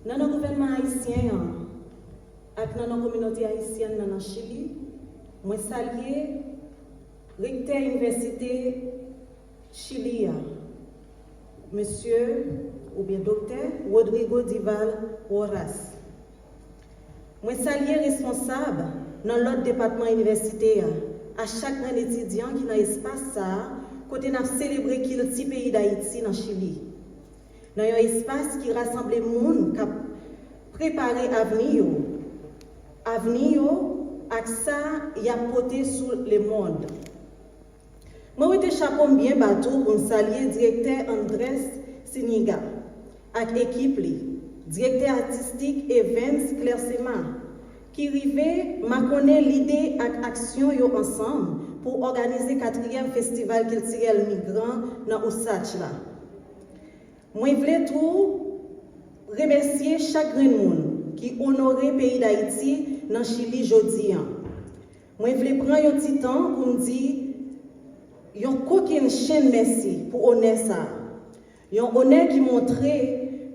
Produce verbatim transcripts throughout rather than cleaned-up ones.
Nan non gouvènman ayisyen an ak nan non kominote ayisyèn nan nan Chili, mwen salye Rektè Inivèsite Chili a, Mesye oubyen Doktè Rodrigo Dival Rojas. Mwen salye responsab nan lòt depatman inivèsite a, a chak grenn etidyan ki nan espas sa a kote n ap selebre kilti peyi Dayiti nan Chili. Nan yon espas ki rasanble moun k ap prepare avni yo, avni yo ak sa y ap pote sou lemonn. Mwen wete chapo m byen ba tou pou m salye Direktè Andrés Zúñiga ak ekip li, Direktè Atistik Evens Clersema, ki rive makonnen lide ak aksyon yo ansanm pou òganize katriyèm Festival Kiltirèl Migran nan Usach la. Mwen vle tou remèsye chak grenn moun ki onore peyi Dayiti nan Chili jodi a. Mwen vle pran yon ti tan pou m di yon kokennchenn mèsi pou onè sa a. Yon onè ki montre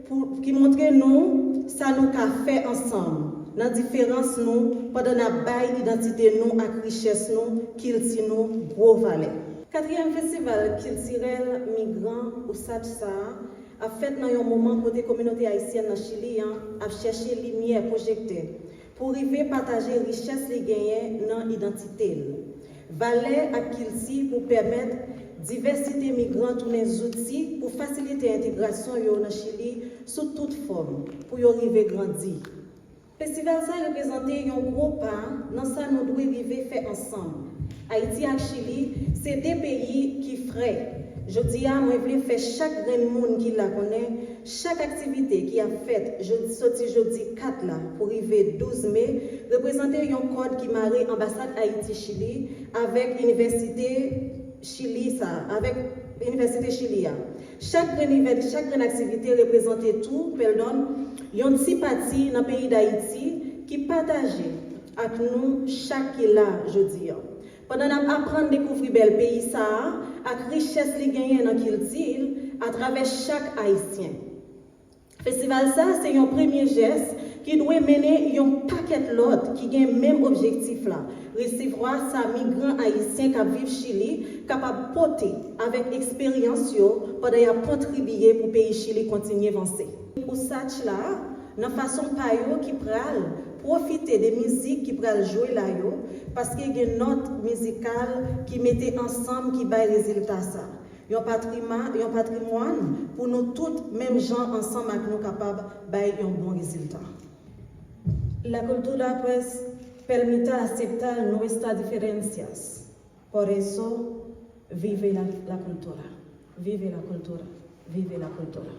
pou, ki montre nou sa nou ka fè ansanm nan diferans nou pandan n ap bay idantite nou ak richès nou, kilti nou, gwo valè. Katriyèm Festival Kiltirèl Migran Usach sa a ap fèt nan yon moman kote kominote ayisyèn nan Chili an ap chèche limyè pwojektè pou rive pataje richès li genyen nan idantite l, valè ak kilti pou pèmèt divèsite migran tounen zouti pou fasilite entegrasyon yo nan Chili sou tout fòm pou yo rive grandi. Festival sa reprezante yon gwo pa nan sa nou dwe rive fè ansanm. Ayiti ak Chili se de peyi ki frè. Jodi a, mwen vle fè chak grenn moun ki la konnen chak aktivite ki ap fèt jodi, soti jodi kat la pou rive douz me, reprezante yon kòd ki mare Anbasad Ayiti Chili avèk Inivèsite Chili sa, avèk Inivèsite Chili a. Chak grenn ivè-, chak grenn aktivite reprezante tou, pèldon, yon ti pati nan peyi Dayiti ki pataje ak nou chak ki la jodi a. Pandan n ap aprann dekouvri bèl peyi sa a ak richès li genyen nan kilti l atravè chak Ayisyen. Festival sa se yon premye jès ki dwe mennen yon pakèt lòt ki gen menm objektif la, resevwa sa migran ayisyen k ap viv Chili kapab pote avèk eksperyans yo pandan y ap kontribiye pou peyi Chili kontinye vanse. Usach la, nan fason pa yo ki pral pwofite de mizik ki pral jwe la yo, paske gen nòt mizikal ki mete ansanm ki bay rezilta sa. Yon patrima-, yon patrimwàn pou nou tout, menm jan ansanm ak nou kapab bay yon bon rezilta. La cultura, pues, permite aceptar nuestras diferencias. Por eso, vive la, la cultura. Vive la cultura. Vive la cultura.